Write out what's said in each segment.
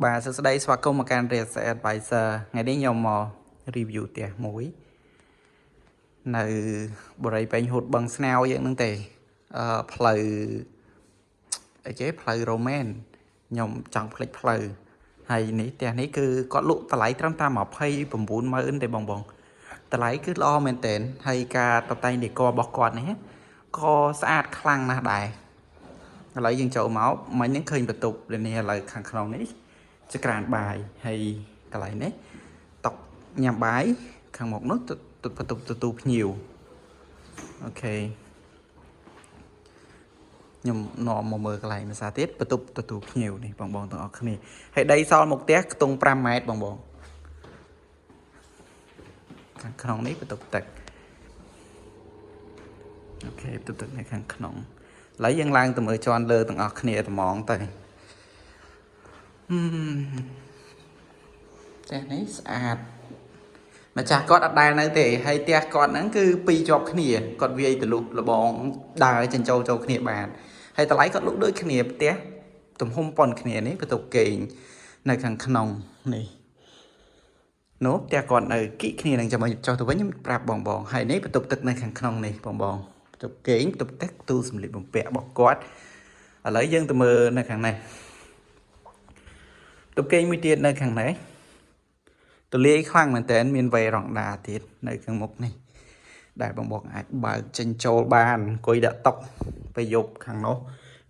បាទសួស្តីស្វាគមន៍មកកាន់ Real Estate Advisor ថ្ងៃនេះខ្ញុំមក review ផ្ទះមួយនៅបរិយពេញហូតបឹងស្នោយើងហ្នឹងទេផ្លូវអីគេផ្លូវរ៉ូមែនខ្ញុំចង់ភ្លេចផ្លូវហើយនេះផ្ទះនេះគឺគាត់លក់តម្លៃត្រឹមតែ29ម៉ឺនទេបងបងតម្លៃគឺល្អមែនទែនហើយការតុបតែង decor របស់គាត់នេះក៏ស្អាតខ្លាំងណាស់ដែរឥឡូវយើងចូលមកមិញហ្នឹងឃើញបន្ទប់នេះឥឡូវខាងក្នុងនេះ ចក្រានបាយហើយកន្លែងនេះតុញ៉ាំបាយខាងមុខនោះទៅបន្ទប់ទទួលភ្ញៀវ OK ខ្ញុំនាំមកមើលកន្លែងភាសាទៀតបន្ទប់ទទួលភ្ញៀវនេះបងបងទាំងអស់គ្នាហើយដីសល់មុខផ្ទះខ្ទង់5ម៉ែត្របងបងខាងក្នុងនេះបន្ទប់ទឹក OK បន្ទប់ទឹកនៅខាងក្នុងឥឡូវយើងឡើងទៅមើលជាន់លើទាំងអស់គ្នាត្មងទៅ ហឹមផ្ទះនេះស្អាតម្ចាស់គាត់អត់ដែលនៅទេហើយផ្ទះគាត់ហ្នឹងគឺពីរជាប់គ្នាគាត់វាយទលុះលបងដើរចិញ្ចោលចូលគ្នាបានហើយតម្លៃគាត់លក់ដូចគ្នាផ្ទះទំហំប៉ុនគ្នានេះបន្ទប់គេងនៅខាងក្នុងនេះនោះផ្ទះគាត់នៅគីកគ្នានឹងចាំឲ្យចុះទៅវិញខ្ញុំប្រាប់បងបងហើយនេះបន្ទប់ទឹកនៅខាងក្នុងនេះបងបងបន្ទប់គេងបន្ទប់ទឹកទូសម្លៀកបំពាក់របស់គាត់ឥឡូវយើងទៅមើលនៅខាងនេះ តុកគេងមួយទៀតនៅខាងនេះទលាយខ្លាំងមែនតើមានវេរ៉ង់ដាទៀតនៅខាងមុខនេះដែលបងបងអាចបើកចេញចូលបានអង្គុយដាក់តុពេលយប់ខាងនោះ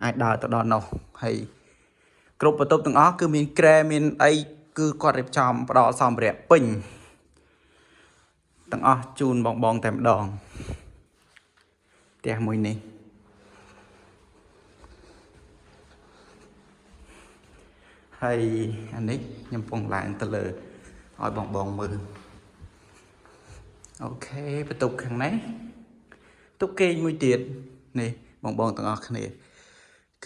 អាចដើរទៅដល់នោះហើយគ្រប់បន្ទប់ទាំងអស់គឺមានគ្រែមានអីគឺគាត់រៀបចំផ្ដល់សម្ភារៈពេញទាំងអស់ជូនបងបងតែម្ដងផ្ទះមួយនេះហើយអានេះខ្ញុំពងឡើងទៅលើឲ្យបងបងមើល OK បន្ទប់ខាងនេះបន្ទប់គេងមួយទៀតនេះបងបងទាំងអស់គ្នា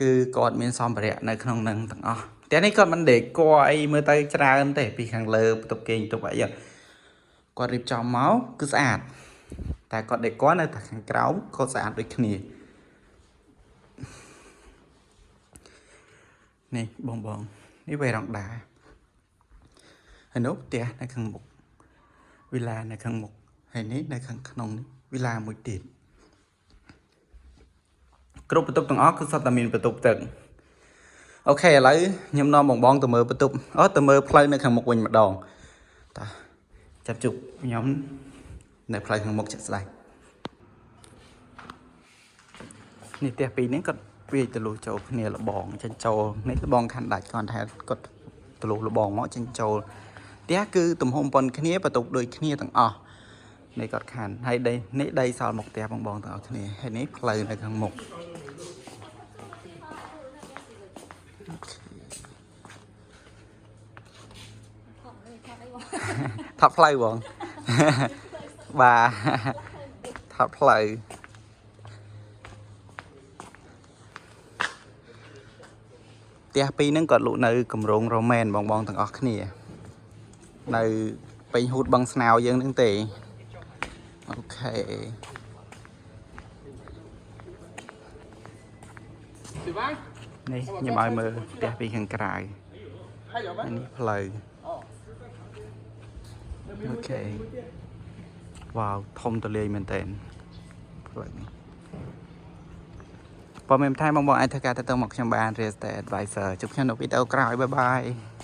គឺគាត់មានសម្ភារៈនៅក្នុងនឹងទាំងអស់ផ្ទះនេះគាត់មិនដេកអីមើលទៅច្រើនទេពីខាងលើបន្ទប់គេងបន្ទប់អីគាត់រៀបចំមកគឺស្អាតតែគាត់ដេកនៅតែខាងក្រោមក៏ស្អាតដូចគ្នានេះបងបងនេះវេរ៉ង់ដាហើយនោះផ្ទះនៅខាងមុខវិឡានៅខាងមុខហើយនេះនៅខាងក្នុងនេះវិឡាមួយទៀតគ្រប់បន្ទប់ទាំងអស់គឺសុទ្ធតែមានបន្ទប់ទឹក OK ឥឡូវខ្ញុំនាំបងបងទៅមើលបន្ទប់អូទៅមើលផ្លូវនៅខាងមុខវិញម្ដងតោះចាប់ជួបខ្ញុំនៅផ្លូវខាងមុខជាក់ស្ដែងនេះផ្ទះពីរនេះគាត់វាយទលុះចូលគ្នាលបងចេញចូលនេះលបងខាន់ដាច់គាត់ថាគាត់ទលុះលបងមកចេញចូលផ្ទះគឺទំហំប៉ុនគ្នាបន្ទប់ដូចគ្នាទាំងអស់នេះគាត់ខាន់ហើយដីនេះដីសល់មុខផ្ទះបងបងទាំងអស់គ្នាហើយនេះផ្លូវនៅខាងមុខ ថតเลยថតអីបង ថតផ្លូវបង បាទថតផ្លូវផ្ទះពីរហ្នឹងគាត់លក់នៅគម្រោងរ៉ូមែនបងបងទាំងអស់គ្នា នៅពេញហ៊ូតបឹងស្នោយើងហ្នឹងទេ OK នេះខ្ញុំឲ្យមើលផ្ទះពីខាងក្រៅនេះផ្លូវ OK វ៉ាវធំទូលាយមែនតើផ្លូវនេះព័ត៌មានបន្ថែមបងបងអាចធ្វើការទៅមកខ្ញុំបាន Real Estate Advisor ជួបខ្ញុំនៅវីដេអូក្រោយ bye bye.